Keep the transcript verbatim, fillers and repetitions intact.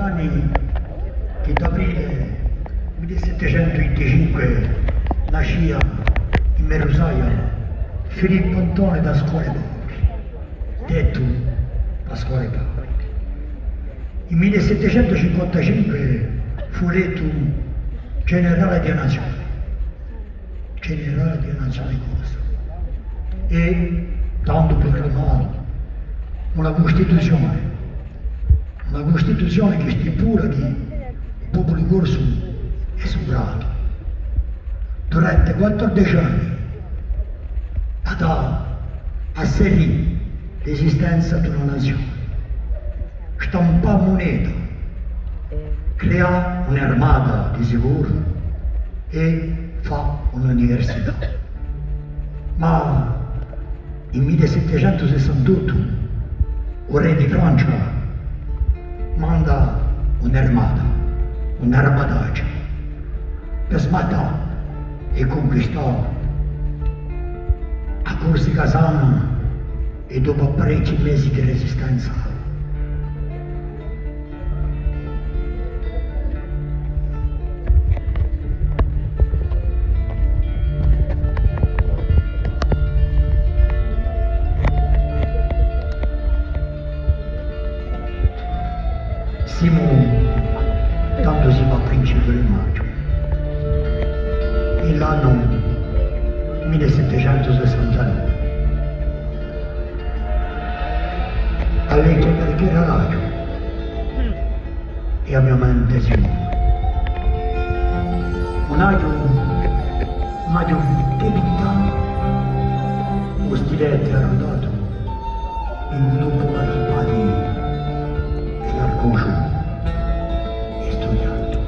Anni chì d'aprile mille settecentu vinticinque nascia in Merusaglia Filippu Antone Pasquale Paoli, dettu Pasquale Paoli. In mille settecentu cinquantacinque fù elettu generale di a nazione, generale di a nazione corsa, è tandu pruclamà una Custituzione, una Custituzione chì stipula chì u populu corsu hè supratu. Durante quattordeci anni hà da asserì l'esistenza d'una nazione, stampà muneta, creà un'armata di sicuru è fà un'università. Ma in mille settecentu sessantottu u rè di Francia manda un'armata, un'armataccia, per smattà è cunquistà a Corsica sana è dopu parechji mesi di resistenza. Simu, tandu simu à principiu di maghju, in l'annu mille settecentu sessantanove. Avete perchè l'aghju è a mia mente si move. Ùn aghju, ùn aghju debitatu u stilettu arrutatu in u locu di i padi è l'arcusgiu è studiatu.